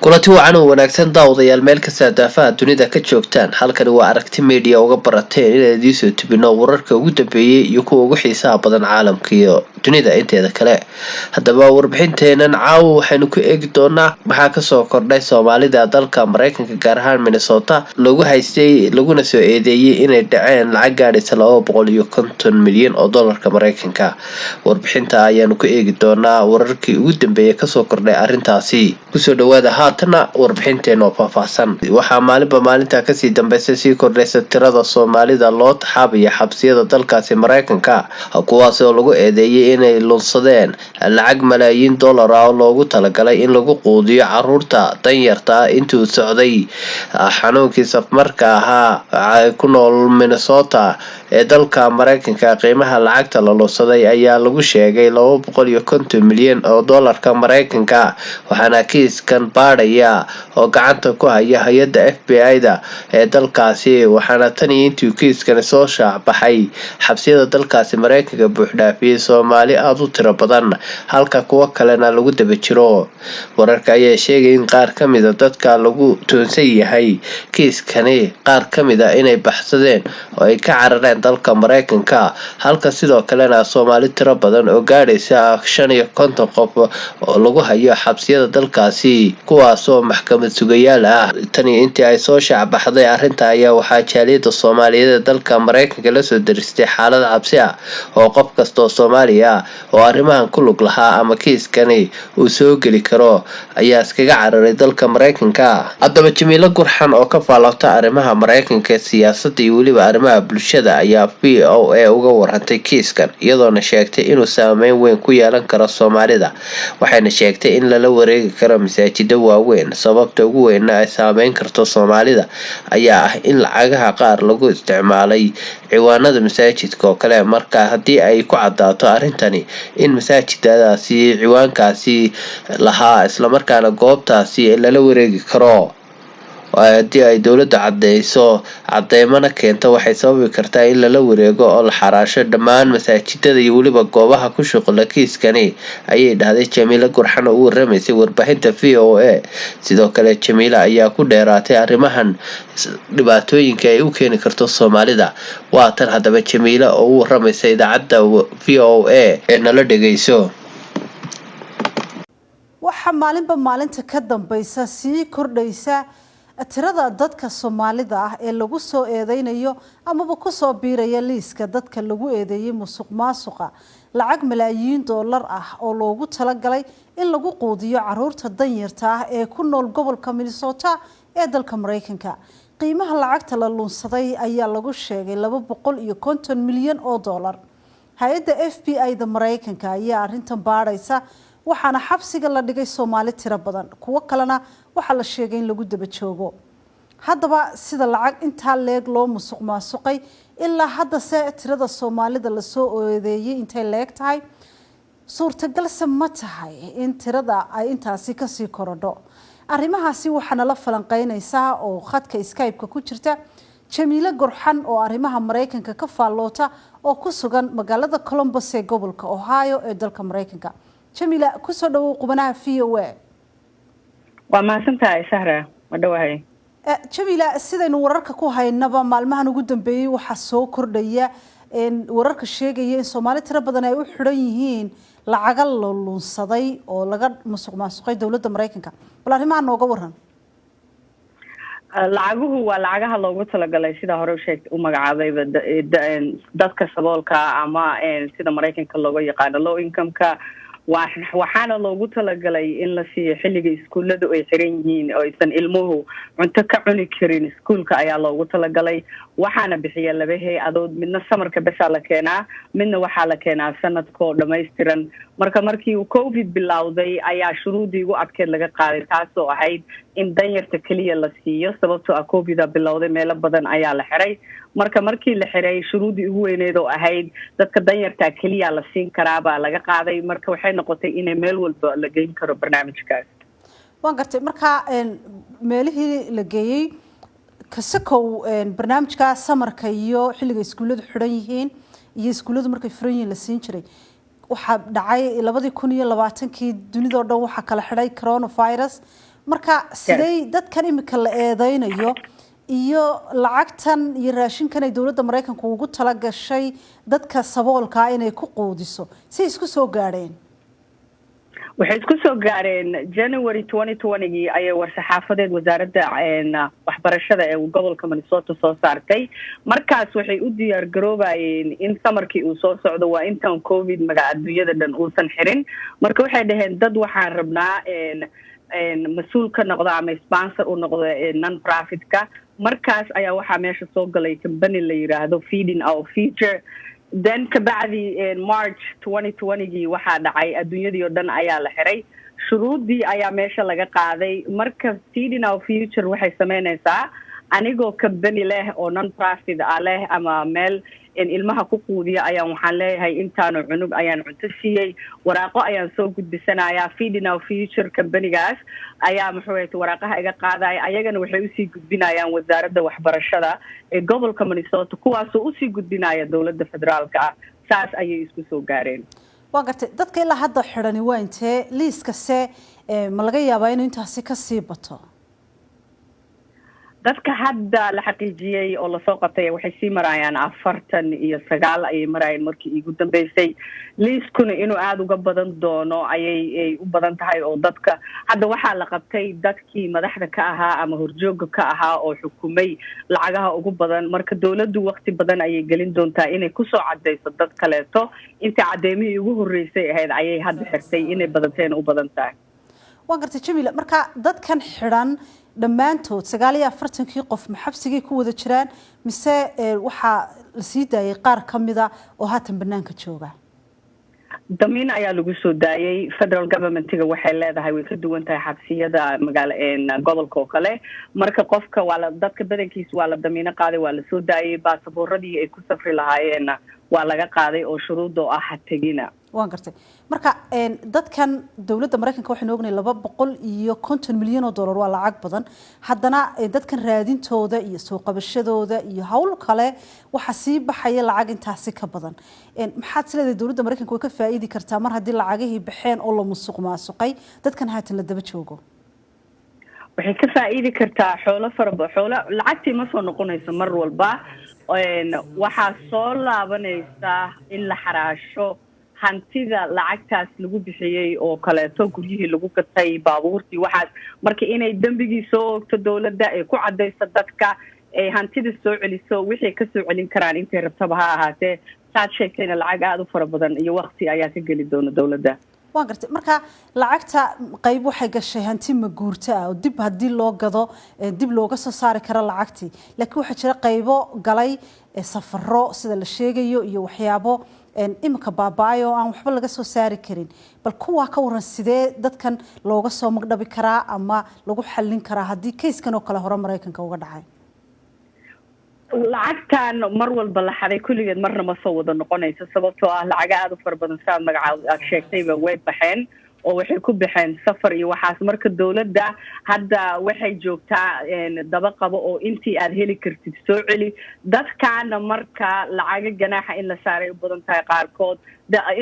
Kulanti wacan oo wanaagsan, daawadayaal, meel kasta daafaha dunida ka joogtaan. Halkani waa Aragti Media, uga barateen inaan idiinsoo tubino wararka ugu dambeeyey iyo kuwa ugu xiisaha badan caalamka iyo dunida inteeda kale. Haddaba, warbixinteenan caawa waxaynu ku eegi doonaa maxaa kasoo kordhay Soomaalida dalka Mareykanka, gaar ahaan Minnesota, lagu haystay laguna soo eedeeyey inay dhaceen lacag gaadhaysa 250 milyan oo dolarka Mareykanka. Warbixinta ayaanu ku eegi doonaa wararkii ugu dambeeyay kasoo kordhay arrintaasi. Kusoo dhawaada haatana warbixinteena oo faahfaahsan. Waxaa maalinba maalinta kasii dambaysa sii kordhaysa tirada Soomaalida loo taxaabaya xabsiyada dalkaasi Mareykanka, kuwaas oo lagu eedeeyay inay lunsadeen lacag malaayiin dollar ah oo loogu talagalay in lagu quudiyo caruurta danyarta ah intuu socday xanuunkii safmarka ahaa ku nool Minnesota ee dalka Mareykanka. Qiimaha lacagta la lunsaday ayaa lagu sheegay 250 milyan oo dolarka Mareykanka, waxaana kiiskan baadhaya oo gacanta ku haya hay-adda FBI-da ee dalkaasi. Waxaana tan iyo intii kiiskani soo shaacbaxay xabsiyada dalkaasi Mareykanka buuxdhaafiyey Soomaali aada u tiro badan, halka kuwo kalena lagu daba jiro. Wararka ayaa sheegay in qaar kamida dadka lagu toonsan yahay kiiskani qaar kamid a inay baxsadeen oo ay ka carareen dalka Mareykanka, halka sidoo kalena Soomaali tiro badan oo gaadhaysa 55 qof oo lagu hayo xabsiyada dalkaasi, kuwaasoo maxkamad sugayaal ah. Tani intii ay soo shaacbaxday arrinta ayaa waxaa jaaliyada Soomaaliyeed ee dalka Mareykanka lasoo daristay xaalad cabsi ah oo qof kasta oo Soomaali ah oo arrimahan ku lug lahaa ama kiiskani uu soo geli karo ayaa iskaga cararay dalka Mareykanka. Haddaba, Jamiilo Gurxan oo ka faallota arrimaha Mareykanka, siyaasadda iyo weliba arrimaha bulshada ayaa VOA uga warantay kiiskan, iyadoona sheegtay inuu saameyn weyn ku yeelan karo Soomaalida. Waxayna sheegtay in lala wareegi karo masaajida waaweyn. Sababta ugu weynna ay saameyn karto Soomaalida ayaa ah in lacagaha qaar lagu isticmaalay ciwaanada masaajidka oo kale. Marka haddii ay ku cadaato arrintani in masaajidadaasi ciwaankaasi lahaa, islamarkaana goobtaasi lala wareegi karo haddii ay dowladda cadeyso, cadeymana keento, waxay sababi kartaa in lala wareego oo la xaraasho dhammaan masaajidada iyo weliba goobaha ku shuqula kiiskani, ayay dhahday Jamiilo Gurxan oo u waramaysay warbaahinta VOA. Sidoo kale, Jamiila ayaa ku dheeraatay arrimahan dhibaatooyinka ay u keeni karto Soomaalida. Waa tan haddaba Jamiila oo u waramaysa idaacadda VOA ee nala dhegeyso. Waxaa maalinba maalinta ka dambaysa sii kordhaysa tirada dadka Soomaalida ah ee lagu soo eedeynayo amaba kusoo biiraya liiska dadka lagu eedeeyey musuq maasuqa lacag malaayiin dollar ah oo loogu talagalay in lagu quudiyo caruurta danyarta ah ee ku nool gobolka Minnesota ee dalka Mareykanka. Qiimaha lacagta la lunsaday ayaa lagu sheegay 250 milyan oo dollar. Hay-adda FBI da Mareykanka ayaa arrintan baadhaysa, waxaana xabsiga la dhigay Soomaali tiro badan, kuwo kalena waxaa la sheegay in lagu daba joogo. Haddaba, sida lacag intaa leeg loo musuq maasuqay ilaa haddase, tirada Soomaalida lasoo eedeeyey intay leeg tahay, suurtagalse ma tahay in tirada ay intaasi kasii korodho? Arrimahaasi waxaa nala falanqeynaysaa oo khadka Skype-ka ku jirta Jamiilo Gurxan oo arrimaha Mareykanka ka faalloota oo ku sugan magaalada Columbus ee gobolka Ohio ee dalka Mareykanka. Jamiila, kusoo dhawow qubanaha VOA. Waa mahadsantahay, Sahra, ma dhawahay. Jamiila, sidaynu wararka ku haynaba, maalmahan ugu dambeeyey waxaa soo kordhaya wararka sheegaya in Soomaali tiro badan ay u xidhan yihiin lacaga la lunsaday oo laga musuq maasuqay dowladda Mareykanka. Bal arrimaha nooga waran. Lacaguhu waa lacagaha loogu talagalay, sida hore usheeg u magacaabayba, dadka saboolka ama sida Maraykanka looga yaqaano low income-ka. Waxaana loogu talagalay in la siiyo xilliga iskuulladu ay xiran yihiin oo aysan ilmuhu cunto ka cuni karin iskuulka ayaa loogu talagalay. Waxaana bixiya laba hay-adood: midna summer-ka besaa la keenaa, midna waxaa la keenaa sanadkoo dhamaystiran. Marka markii uu COVID bilowday ayaa shuruuddii ugu adkeed laga qaaday, taasoo ahayd in danyarta keliya la siiyo, sababtoo ah COVID-a bilowday, meelo badan ayaa la xiray. Marka markii la xiray, shuruuddii ugu weyneyd oo ahayd dadka danyarta keliya la siin karaabaa laga qaaday. Marka waxay noqotay inay meel walba la geyn karo barnaamijkaas. Waan gartay. Marka meelihii la geeyey kasakow, barnaamijka summer-ka iyo xilliga iskuulladu xidhan yihiin iyo iskuulladu markay furan yihiin la siin jiray, waxaa dhacay 2020-kii dunidoo dhan waxaa kala xidhay coronavirus. Marka sidey dadkan imika la eedeynayo iyo lacagtan iyo raashinkan ay dowladda Maraykanku ugu tala gashay dadka saboolkaa inay ku quudiso say isku soo gaadheen? Waxay isku soo gaareen January 2020gii ayay war-saxaafadeed wasaaradda waxbarashada ee gobolka Minnesota soo saartay. Markaas waxay u diyaar garoobayeen in summerkii uu soo socdo, waa intaan COVID maga adduunyada dhan uusan xirin. Marka waxay dhaheen, dad waxaan rabnaa mas-uul ka noqdo ama sponsor u noqdo non profitka. Markaas ayaa waxaa meesha soo galay company la yiraahdo Feeding Our Future. Then kabacdi March 2020gii waxaa dhacay adduunyadii oo dhan ayaa la xiray, shuruuddii ayaa meesha laga qaaday. Marka Feeding Our Future waxay sameynaysaa, anigoo company leh oo non profit ah leh ama meel ilmaha ku quudiya ayaan waxaan leeyahay intaanu cunug ayaan cunto siiyey, waraaqo ayaan soo gudbisanayaa. Feeding Our Future companygaas ayaa muxuu ahayte waraaqaha iga qaadaya, ayagana waxay usii gudbinayaan wasaaradda waxbarashada ee gobolka Minnesota, kuwaasoo usii gudbinaya dowladda federaalka ah. Saas ayay isku soo gaareen. Waa gartay. Dadka ilaa hadda xidhani waa intee? Liiskase ma laga yaabaa inuu intaasi kasii bato? Dadka hadda la xaqiijiyey oo lasoo qabtay waxay sii marayaan 49 ayay marayeen markii iigu dambeysay. Liiskuna inuu aada uga badan doono ayay u badan tahay, oo dadka hadda waxaa la qabtay dadkii madaxda ka ahaa ama horjooga ka ahaa oo xukumay lacagaha ugu badan. Marka dowladdu wakti badan ayay gelin doontaa inay kusoo cadayso dad kaleeto. Inta caddeymihii ugu horreysay ahayd ayay hadda xirtay, inay badateen u badan tahay. Waa gartay, Jamiila. Marka dadkan xidhan dhammaantood 49-kii qof ma xabsigay ku wada jiraan, mise waxaa la sii daayay qaar ka mida oo haatan banaanka jooga? Damiin ayaa lagu soo daayay. Federal governmentiga waxay leedahay way ka duwan tahay xabsiyada magaala gobolka oo kale. Marka qofka waa la dadka badankiis waa la damiino qaaday, waa la soo daayay, baasaboorradii ay ku safri lahaayeenna waa laga qaaday oo shuruudda oo ah ha tegina. Waan gartay. Marka dadkan dowladda Maraykanka waxaynu ognahay 250 milyan oo dollar waa lacag badan. Haddana dadkan raadintooda iyo soo qabashadooda iyo hawl kale waxaa sii baxaya lacag intaasi ka badan. Maxaad is leedahay dowladda Maraykanka way ka faa'iidi kartaa mar haddii lacagihii baxeen oo la musuq maasuqay dadkan haatan la daba joogo? Waxay ka faa'iidi kartaa xoolo faraba xoolo. Lacagtii ma soo noqonayso mar walba. Waxaa soo laabanaysaa in la xaraasho hantida lacagtaas lagu bixiyey oo kaleeto, guryihii lagu gatay, baabuurtii, waxaas. Marka inay dembigii soo oogto dowladda, ay ku caddayso dadka, ay hantida soo celiso wixii kasoo celin karaan intay rabtaba ha ahaatee. Saad sheegtayna lacag aada u fara badan iyo wakti ayaa ka geli doona dowladda. Waan gartay. Marka lacagta qayb waxay gashay hanti maguurto ah oo dib haddii loo gado dib looga soo saari karo lacagtii, laakiin waxaa jira qaybo galay safaro sida la sheegayo iyo waxyaabo imika baaba-ay oo aan waxba laga soo saari karin. Bal kuwaa ka waran, sidee dadkan looga soo magdhabi karaa ama lagu xallin karaa haddii kayskan oo kale hore Maraykanka uga dhacay? Lacagtan mar walba la xaday kulligeed marna ma soo wada noqonayso, sababtoo ah lacaga aada u fara badan siaad magaca aad sheegtayba way baxeen oo waxay ku baxeen safar iyo waxaas. Marka dowladda hadda waxay joogtaa daba qabo oo intii aad heli kartid soo celi. Dadkaana marka lacaga ganaaxa in la saaray u badan tahay qaarkood,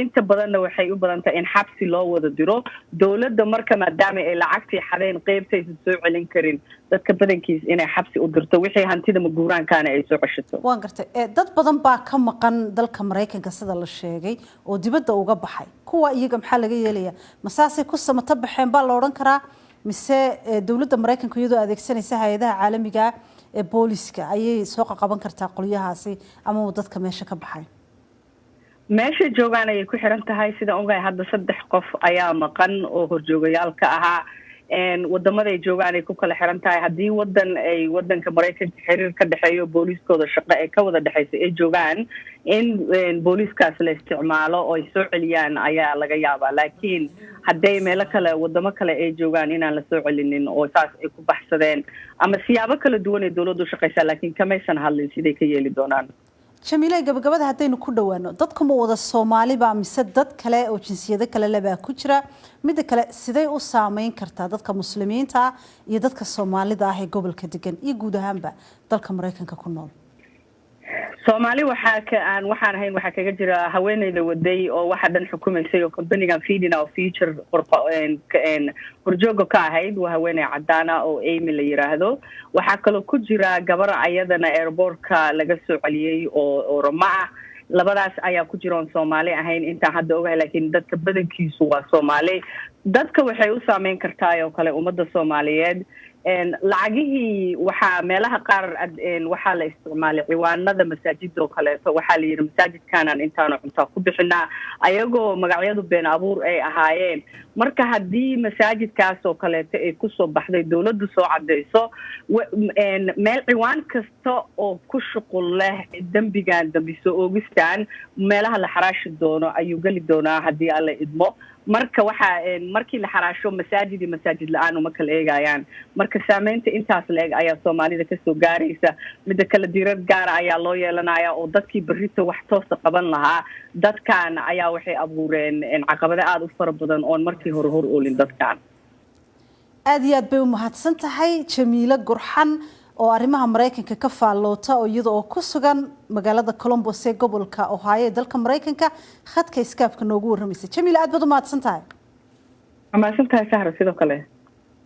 inta badanna waxay u badan tahay in xabsi loo wada diro. Dowladda marka maadaama ay lacagtii xadeen qeybtaysan soo celin karin, dadka badankiis inay xabsi u dirto, wixii hantida maguuraankaana ay soo ceshato. Waan gartay. Dad badan baa ka maqan dalka Maraykanka sida la sheegay oo dibadda uga baxay. Kuwa iyaga maxaa laga yeelaya? Masaasay ku samato baxeen baa la odhan karaa, mise dowladda Maraykanka iyadoo adeegsanaysa hay-adaha caalamiga ee booliska ayay soo qaqaban kartaa qolyahaasi ama dadka meesha ka baxay? Meeshay joogaan ayay ku xiran tahay. Sidaan ogahay hadda saddex qof ayaa maqan oo horjoogayaal ka ahaa. Wadamaday joogaan ay ku kala xiran tahay. Haddii wadan ay wadanka Maraykanka xiriir ka dhexeeyo, booliiskooda shaqo ee ka wada dhexeysa ay joogaan, in booliiskaas la isticmaalo oo ay soo celiyaan ayaa laga yaabaa. Laakiin hadday meelo kale, wadamo kale ay joogaan, inaan la soo celinin oo saas ay ku baxsadeen ama siyaabo kala duwan ay dowladdu shaqeysaa, laakiin kamaysan hadlin siday ka yeeli doonaan. Jamiile, gabagabada haddaynu ku dhowaano, dadku ma wada Soomaaliba mise dad kale oo jinsiyado kale lebaa ku jira? Midda kale, siday u saameyn kartaa dadka Muslimiinta ah iyo dadka Soomaalida ah ee gobolka degan iyo guud ahaanba dalka Maraykanka ku nool? Soomaali waxaa ka aan waxaan ahayn, waxaa kaga jira haweeneyda waday oo waxa dhan xukumaysay oo companygan Feeding Our Future horjooga ka ahayd. Waa haweeney cadaana oo Amy la yiraahdo. Waxaa kaloo ku jira gabar ayadana airportka laga soo celiyey oo Oromo ah. Labadaas ayaa ku jira oon Soomaali ahayn intaan hadda ogahay, laakiin dadka badankiisu waa Soomaali. Dadka waxay u saameyn kartaa oo kale ummadda Soomaaliyeed lacagihii. Waxaa meelaha qaar waxaa la isticmaalay ciwaanada masaajida oo kaleeto. Waxaa la yidhi masaajidkaanaan intaanu cuntaa ku bixinaa, ayagoo magacyadu been abuur ay ahaayeen. Marka haddii masaajidkaas oo kaleeto ay kusoo baxday, dawladdu soo cadeyso, meel ciwaan kasta oo ku shuqul leh dembigan, dembi soo oogistan, meelaha la xaraashi doono ayuu geli doonaa haddii Alla idmo. Marka waxaa markii la xaraasho, masaajid iyo masaajid la-aan uma kala eegayaan. Marka saameynta intaas la eg ayaa Soomaalida kasoo gaaraysa. Midda kale, diirad gaara ayaa loo yeelanaya oo dadkii berrito wax toosa qaban lahaa, dadkan ayaa waxay abuureen caqabado aada u fara badan oon markii hore hor oolin dadkan. Aada iyo aad bay u mahadsan tahay Jamiilo Gurxan oo arrimaha Maraykanka ka faalloota, oo iyada oo ku sugan magaalada Columbus ee gobolka Ohio ee dalka Maraykanka khadka Skypeka noogu warramaysa. Jamiila, aad baad u mahadsan tahay. Waa mahadsan tahay, Sahra, sidoo kale.